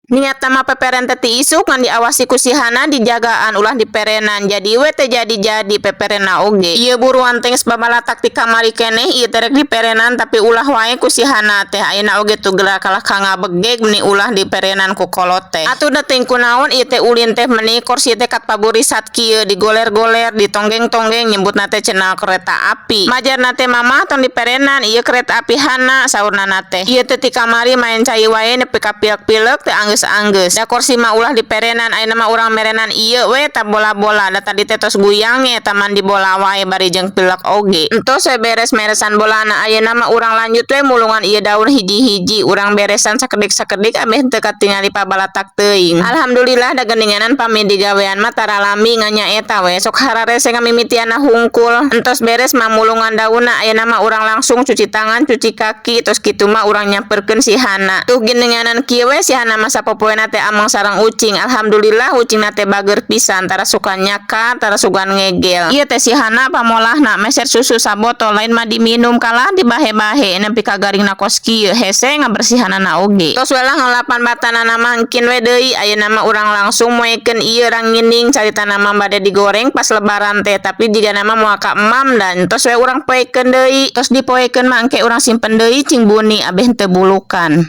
Niatna mah peperen teh ti isuk, ngan diawasi ku si Hana, dijagaan ulah diperenan, jadi we teu jadi-jadi peperenna oge. Ieu buruan teh geus babalatak ti kamari keneh ieu teh rek diperenan, tapi ulah wae ku si Hana teh. Ayeuna oge tuh geura kalah ka ngabegeg, meni ulah diperenan ku kolot teh. Atuh da teuing kunaon ieu teh ulin teh, meni kursi teh kat paburisat kieu digoler-goler, ditonggeng-tonggeng, nyebutna teh cenah kereta api. Majarna teh, "Mamah, tong diperenan, ieu kereta api Hana," saurna teh. Ieu teh ti kamari main cai wae nepi ka pilek-pilek teh anggeus-anggeus. Da kursi mah ulah diperenan, ayeuna mah urang merenan ieu we ta bola-bola, da tadi teh tos guyang nya eta mandi bola wae bari jeung pilek oge. Entos we beres meresan bolana, ayeuna mah urang lanjut we mulungan ieu daun hiji-hiji, urang beresan sakedik-sakedik ambeh teu katingali pabalatak teuing. Alhamdulillah, da geuninganan pami digawean mah tara lami, ngan nya eta we sok hararese ngamimitianna hungkul. Entos beres mah mulungan daunna, ayeuna mah urang langsung cuci tangan, cuci kaki, tos kitu mah urang nyamperkeun si Hana. Tuh, geuninganan kieu we si Hana mah sapopoena teh ameng sareng ucing. Alhamdulillah, ucingna teh bager pisan, tara suka nyakar, tara suka ngegel. Ieu teh si Hana pamolahna meser susu sabotol, lain mah diminum, kalah dibahe-bahe nepi ka garingna kos kieu, hese ngabersihanana oge. Tos we lah ngelapan batanana mah engkin we deui, ayeuna mah urang langsung moekeun ieu rangining. Caritana mah bade digoreng pas Lebaran teh, tapi jigana mah moal ka emam dan tos we urang poekeun deui. Tos dipoekeun mah engke urang simpen deui cing buni abeh teu bulukan.